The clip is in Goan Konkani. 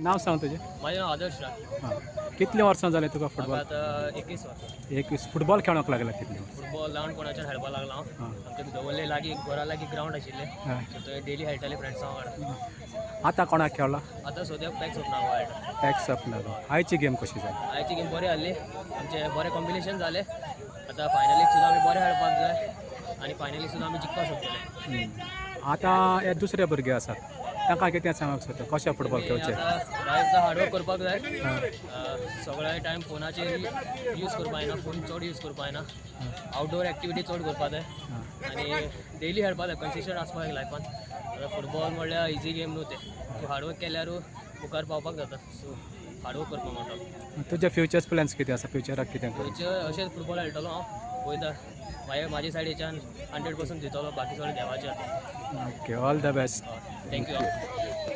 नांव सांग तुजें. म्हाजें नांव आदर्श राज. हां, कितलीं वर्सां जालीं तुका म्हाका फुटबॉल? आतां 21 वर्सां. 21. फुटबॉल खेळोंक लागला कितलीं वर्सां? फुटबॉल ल्हानपणाच्यान खेळपाक लागला हांव. आमच्या दवर्ले लागीं, घरा लागीं ग्रावंड आशिल्लें. सो थंय डेली खेळटाले फ्रेंड्सां वांगडा. आतां कोणाक खेळ्ळा? आतां सद्याक पॅक सोपना खेळटा. टॅक्स अपना. आयची गेम कशी जाली? आयची गेम बरी आहली. आमचें बरें कॉम्बिनेशन जालें. आतां फायनलीक सुद्दां आमी बरें खेळपाक जाय आनी फायनलीक सुद्दां आमी जिखपाक सोदतले. आतां हे दुसरे भुरगे आसात, तांकां कितें सांगूंक सोदता, कशें फुटबॉल खेळचें? आतां रायज हार्डवर्क करपाक जाय. सगळे टायम फोनाचेर यूज करपाक जायना, फोन चड यूज करपाक जायना. आउटडोर एक्टिविटी चड करपाक जाय आनी डेली खेळपाक जाय. कन्सिस्टंट आसपाक जाय लायफान. आतां फुटबॉल म्हणल्यार इजी गेम न्हू तें. तूं हार्डवर्क केल्यार मुखार पावपाक जाता. सो हार्डवर्क करपाक म्हणटा. तुजे फ्युचर प्लॅन्स कितें आसा? फ्युचराक कितें करूं? फ्युचर अशेंच फुटबॉल खेळटलो हांव. पळयता, मागीर म्हाजे सायडीच्यान 100% दितलो. बाकी सगळें देवाचें आतां. Okay, all the best. Thank you.